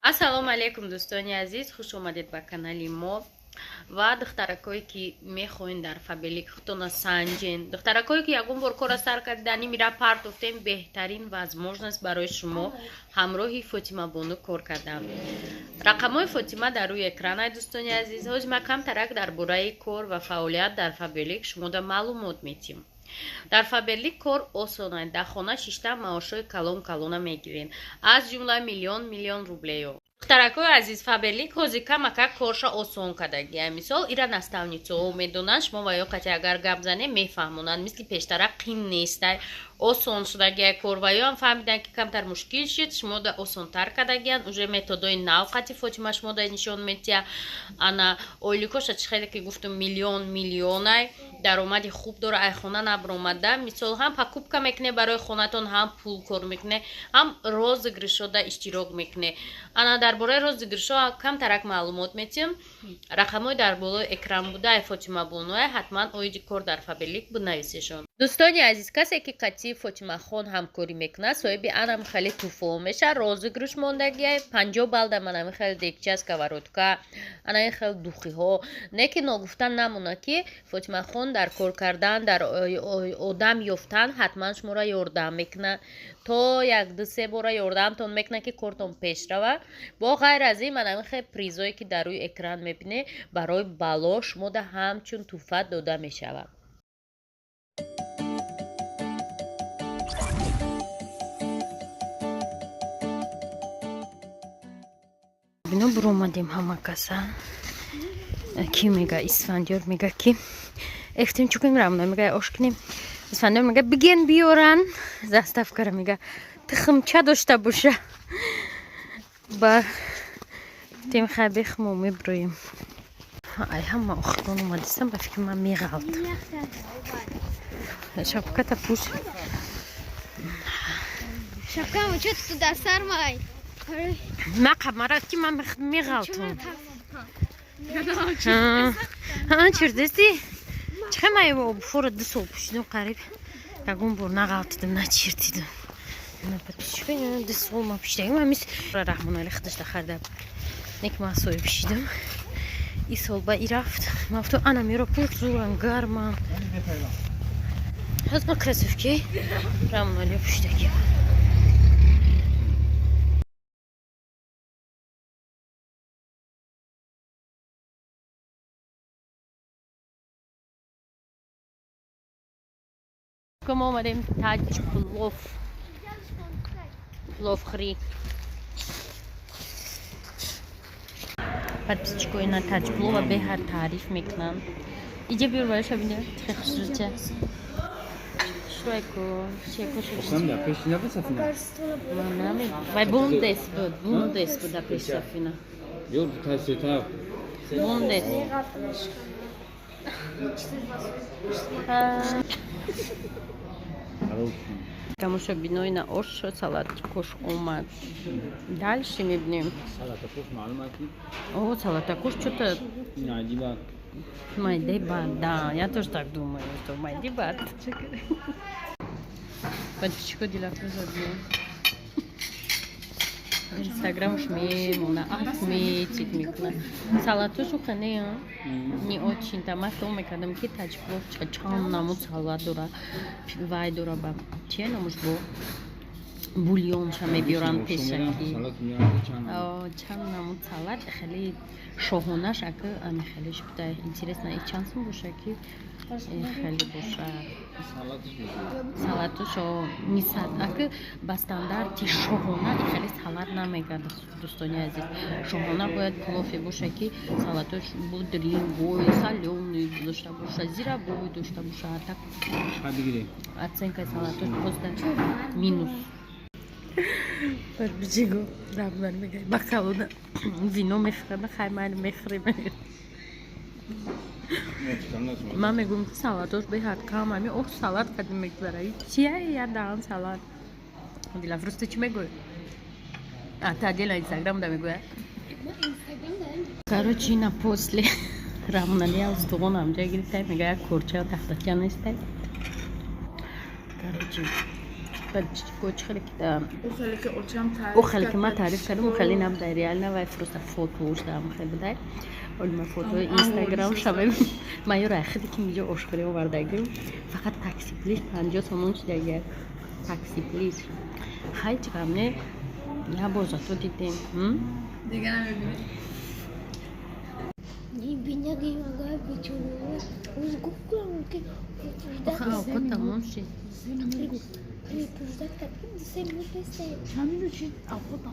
Ассалому алайкум, дӯстони азиз, хуш омадед ба канали мо. Ва духтаракое, ки мехоҳен дар Фаберлик худтона санҷен, духтаракое, ки ягон бор кора сар карда, нимира партофтем, беҳтарин возможность барои шумо ҳамроҳи Фотима бону кор кардам. Рақамҳои Фотима дар рӯи экранай, дӯстони азиз. Ҳозир ма камтарак дар бораи кор ва фаъолият дар Фаберлик шумода маълумот метиҳм. Дар Фаберлик кор осонай, дар хона шишта маошҳои калон калона мегирен, аз ҷумла миллион миллион рублеё. Духтаракои азиз, Фаберлик ҳозир камакак корша осон кардагия. Мисол, ира наставницаҳо медонанд, шумо ва ё кати агар гап занем, мефаҳмонанд. Мисли пештара қин нестай, осон шудагия кор. Ва ёам фаҳмиданд, ки камтар мушкил шуд, шумода осонтар кардагиянд. Уже методҳои нав қати Фотима шумода нишон метиҳа. Ана ойликоша, чӣ хеле ки гуфтум, миллион миллионай, даромади хуб дора. Ай хона набаромада, мисол, ҳам покупка мекуне барои хонатон, ҳам пул кор мекуне, ҳам розыгрышода иштирок мекуне. Ана дар бораи розыгрышҳо камтарак маълумот метиҳам. Рақамҳои дар болои экран буда ай Фотима бонуай, ҳатман оиди кор дар Фаберлик бинависешон. Дӯстони азиз, касе ки қати Фотимахон ҳамкорӣ мекунад, соҳиби анам хеле туҳфаҳо мешавад. Розыгрыш мондагиай 50 балда, манами хеле дегча, сковородка, анаи хел духиҳо. Не ки ногуфта намонад, ки Фотимахон дар кор кардан, дар одам ёфтан ҳатман шуморо ёрдам мекунад. То як ду се бора ёрдамтон мекунад, ки кортон пеш равад. Бо ғайр аз ин, манами хел призое, ки дар рӯи экран мебинед, барои бало шумода ҳамчун туҳфа дода мешавад. Бино буромадем ҳама каса. Ки мега, Исфандиёр мега, ки эфтем, чӣ кунем? Рамна мега, ош кунем. Исфандиёр мега, биген, биёран доставкара, мега, тухмча дошта боша. Ба тем хай бехмо меброем. Ай ҳама охирон омадистам, ба фикри ман меғалт. Шапката пӯш. Шапкаму чё ты туда сармай? Мақаб мара, ки ман меғалтум. Чирдести? Чихе ман обуфора 2 сол пӯшидам, қариб ягон бор нағалтидим, начиртидим. 2 сол ман пӯшидагим. Ҳамис Раҳмонали худашда харида. Не ки ман соҳиб шидам. И сол ба и рафт. Ман гуфтам, ана меро пӯш, зурам гармам. Ҳоз ман кроссовки Раҳмоналиё пӯшидагим. Мо омадем Таҷ Плов. Пловхӯрӣ. Подписчикои на Таҷ Плова беҳад таъриф мекунанд. Иҷа биёр, бароша бина, хеле хушрӯча. Шуайку, чеку. Да, пеши набуд сафина? Вай бундес буд, бундес буд да пеши сафина. Ё тасета. Бундес. Тамошобинои, на ош, салаткош омад. Дальше мебинем. Салатакош маълум аст. О, салатакош что-то Найди. Майдеба, да, я тоже так думаю, что майдеба. Подписчико, Дилафруза бин. Инстаграмш мемона, отметить мекунад. Салатошу хане не очень-то. Ман хиёл мекардам, ки Таҷплов чанд намуд салат дора, вай дора, ба чия номуш, бо бульонша мебиёранд пешакӣ. Чанд намуд салат, хеле шоҳонаш ака ами хелеш буда. Интересно, и чанд сум боша, ки хеле боша салатошо нисад ака ба стандарти шоҳона и хеле салат намегардад. Дӯстони азиз, шоҳона бояд плофе боша, ки салатош бодринговый, солёный дошта боша, зирабой дошта боша. Так оценка салатош просто минус. Барбичиго, Рамзан мега, бакалона вино мехӯрам, хай майли, мехӯрем. Ман мегӯям, ки салатош беҳад кам, ами ош салат кадим мегузара. Чия я даҳан салат. Дилафрӯз, ту чӣ мегӯӣ? А ты отдельно Инстаграм да мегӯя. Короче, ина после Рамналия устуғон ҳамҷа гирифтай, мега, як корча тахтача нестай. Короче, Подписчико чӣ хеле ки ӯ хеле ки ман таъриф кардам, ӯ хеле набудай, реально вай просто фотош дам хеле будай. Оли ман фотои инстаграм шавем. Ман ёро хеле ки миҷо ошхӯрӣ овардагим. Фақат такси пулиш 50 сомон шидагия. Такси пулиш. Хай чӣ гап не? Я бор зато дидем. Дига намебинӣ. Овқот тамом шид.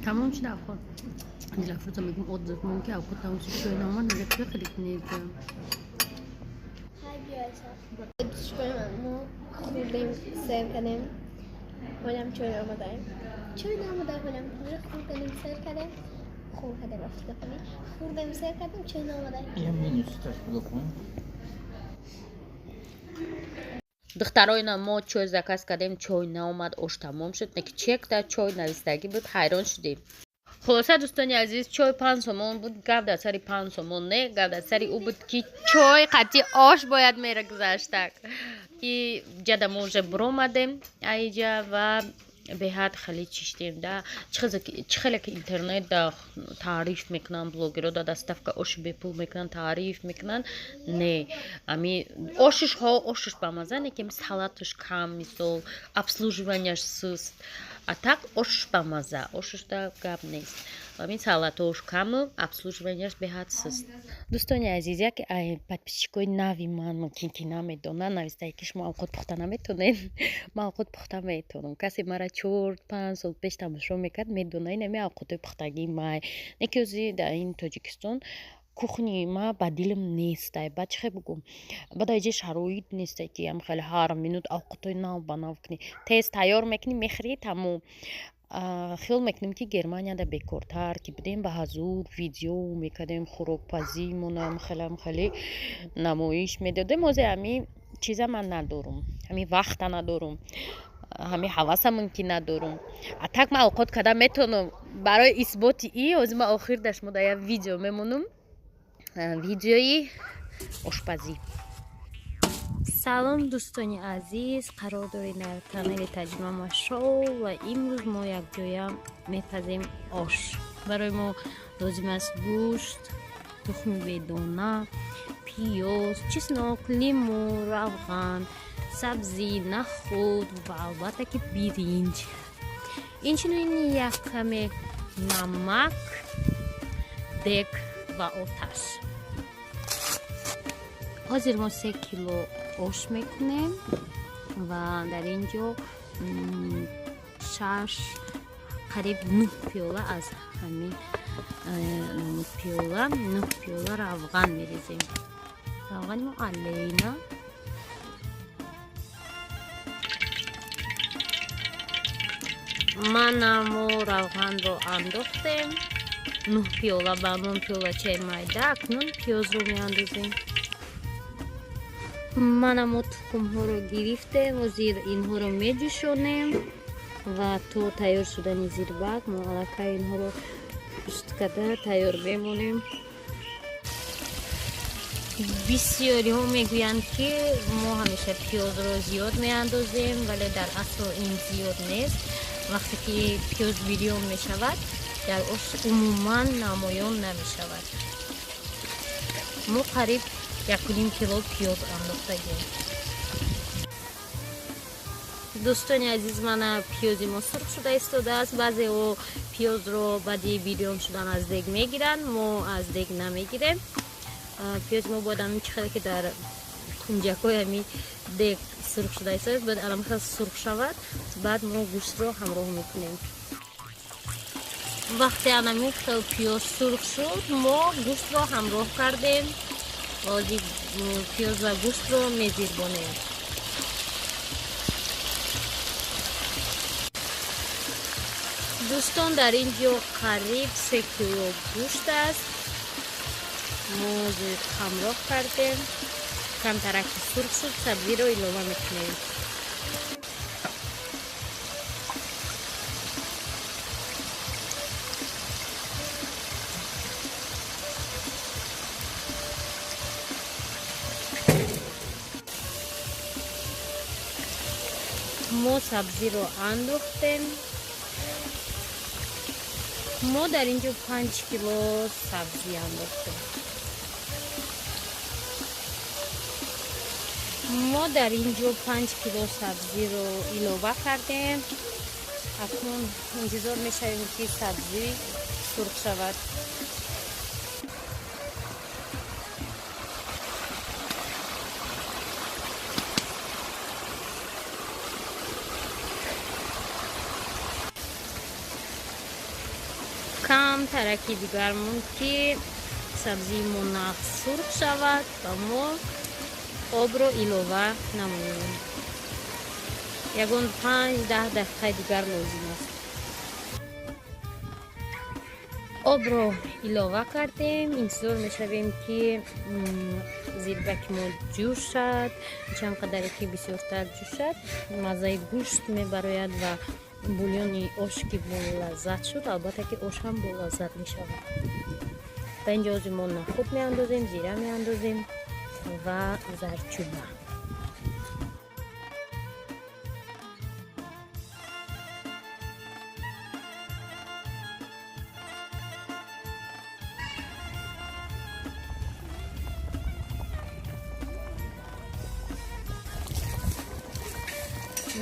Тамом шид овқот. Дилафрӯза мегӯм отзыв мон ки овқот тамом шид, чой наомад, мегӯяд чой хеле нест. Мо хӯрдем, сер кардем, ҳолам чой омадаем. Чой наомада, ҳолам хӯрдем, сер кардем, хӯрдем, хӯрдем, сер кардем, чой наомада. Духтароина мо чой заказ кардем, чой наомад, ош тамом шуд. Неки чекта чой навистагӣ буд, ҳайрон шудем. Хулоса дӯстони азиз, чой 5 сомон буд, гап дар сари 5 сомон не, гап дар сари ӯ буд ки чой қатъи ош бояд мерагузаштак. Ки ҷада мо уже буромадем аиҷа ва беҳад хеле чиштем да. Чӣ хеле ки интернет да таъриф мекунанд, блогеро да доставка оши бепул мекунанд, таъриф мекунанд. Не, ами ошиш ҳо, ошиш бамаза, не ки салаташ кам, мисол, обслуживанияш суст. А так ошиш бамаза, ошиш да гап нест. Ами салатош каму, обслуживанияш беҳад суст. Дӯстони азиз, яке подписчикои нави ман мумкин ки намедонанд, навистае ки шумо овқот пухта наметонед. Ман овқот пухта метонам. Касе мара 4-5 сол пеш тамошо мекард, медонад ин ами овқотои пухтагии май. Не ки ози дар ин Тоҷикистон кухни ма ба дилам нестай. Баъд чӣ хел бигӯм? Баъд аиҷа шароит нестай ки ам хеле ҳар минут овқотои нав ба нав кунӣ. Тез тайёр мекунӣ, мехӯрӣ, тамом. Хиёл мекунем ки Германияда бекортар ки будем, ба ҳазур видео мекардем, хӯрокпазимонам хелам хеле намоиш медодем. Ҳозир ҳами чиза ман надорум, ҳами вақта надорум, ҳами ҳаваса мумкин надорум. А так ман овқот карда метавонам. Барои исботи и ҳозир ман охир дар шумо дар як видео мемонам, видеои ошпазӣ. Салом дӯстони азиз, қарор доред дар канали Таҷмама Шоу ва имрӯз мо якҷоя мепазем ош. Барои мо лозим аст гӯшт, тухми бедона, пиёз, чеснок, лимӯ, равған, сабзӣ, нахӯд ва албатта ки биринҷ. Инчунин як каме намак, дег ва оташ. Ҳозир мо 3 кило ош мекунем ва дар ин ҷо 6 қариб 9 пиёла аз ҳамин пиёла 9 пиёла равған мерезем. Равғани мо алейна. Мана мо равғанро андохтем. 9 пиёла ба 9 пиёлачаи майда. Акнун пиёзро меандозем. Мана мо тухмҳоро гирифтем, ҳозир инҳоро меҷӯшонем ва то тайёр шудани зирбак мо аллакай инҳоро пӯст карда тайёр мемонем. Бисёриҳо мегӯянд ки мо ҳамеша пиёзро зиёд меандозем, вале дар асл ин зиёд нест. Вақте ки пиёз бирён мешавад, дар ош умуман намоён намешавад. Мо қариб 1.5 кило пиёз андохтагем. Дӯстони азиз, мана пиёзи мо сурх шуда истодааст. Баъзеҳо пиёзро баъди бирён шудан аз дег мегиранд, мо аз дег намегирем. Пиёзи мо бояд ҳамин чӣ хеле ки дар кунҷакҳои ҳамин дег сурх шуда истодааст, бояд алам хел сурх шавад. Баъд мо гӯштро ҳамроҳ мекунем. Вақте анамин хел пиёз сурх шуд, мо гӯштро ҳамроҳ кардем. Ҳозир пиёз ва гӯштро мезирбонем. Дӯстон, дар ин ҷо қариб 3 кило гӯшт аст. Мо ҳозир ҳамроҳ кардем. Камтараки сурх шуд, сабзиро илова мекунем. Мо сабзиро андохтем. Мо дар ин ҷо 5 кило сабзӣ андохтем. Мо дар ин ҷо 5 кило сабзиро илова кардем. Акнун интизор мешавем, ки сабзӣ сурх шавад. Кам тараки дигар монд, ки сабзии мо нағз сурх шавад ва мо обро илова намоем. Ягон 5-10 дақиқаи дигар лозим аст. Обро илова кардем. Интизор мешавем, ки зирбаки мо ҷӯшад. Чанд қадаре ки бисёртар ҷӯшад, маззаи гӯшт мебарояд ва бульони ош ки болаззат шуд, албатта ки ош ҳам болаззат мешавад. Ба ин ҷо ҳозир мо нахуд меандозем, зира меандозем ва зарчуба.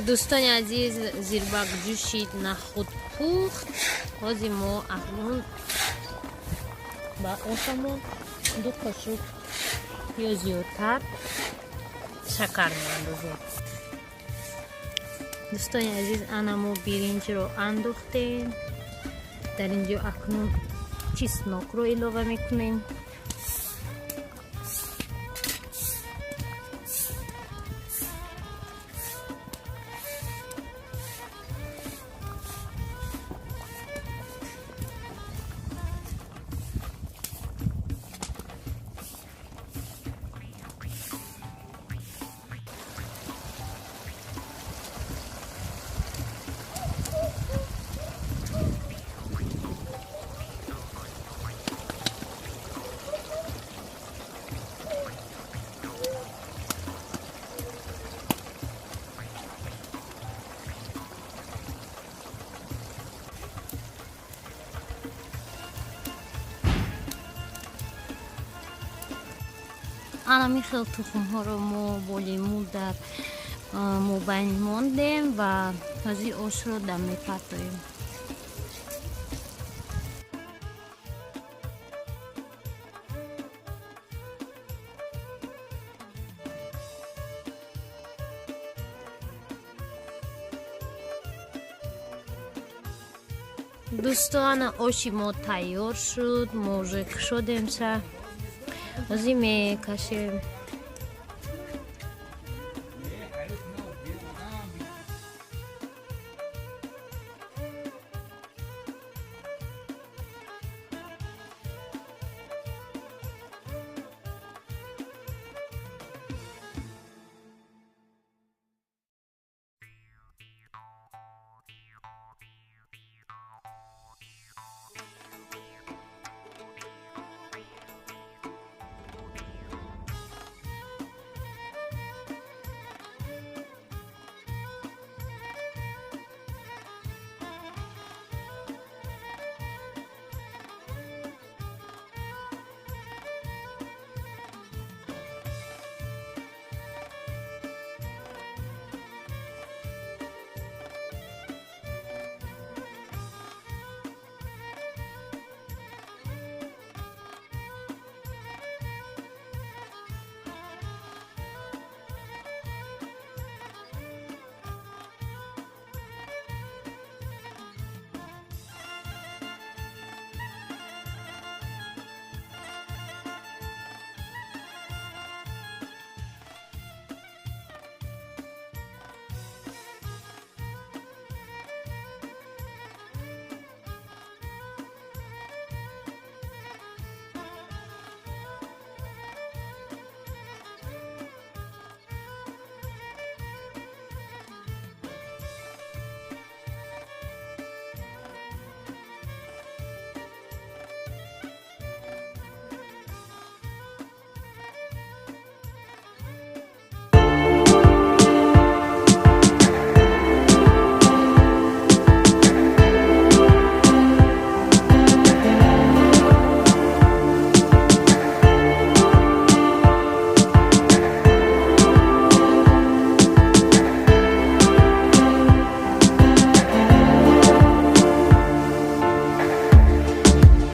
Дӯстони азиз, зирбак ҷӯшид, нахуд пухт. Ҳозир мо акнун ба ошамон 2 қошуқ ё зиёдтар шакар меандозем. Дӯстони азиз, ана мо биринҷро андохтем. Дар ин ҷо акнун чеснокро илова мекунем. Анами хел тухмҳоро мо бо лимӯ дар мобайн мондем ва ҳозир ошро дам мепартоем. Дӯстон, оши мо тайёр шуд. Мо уже кушодемша. Ҳозир мекашем.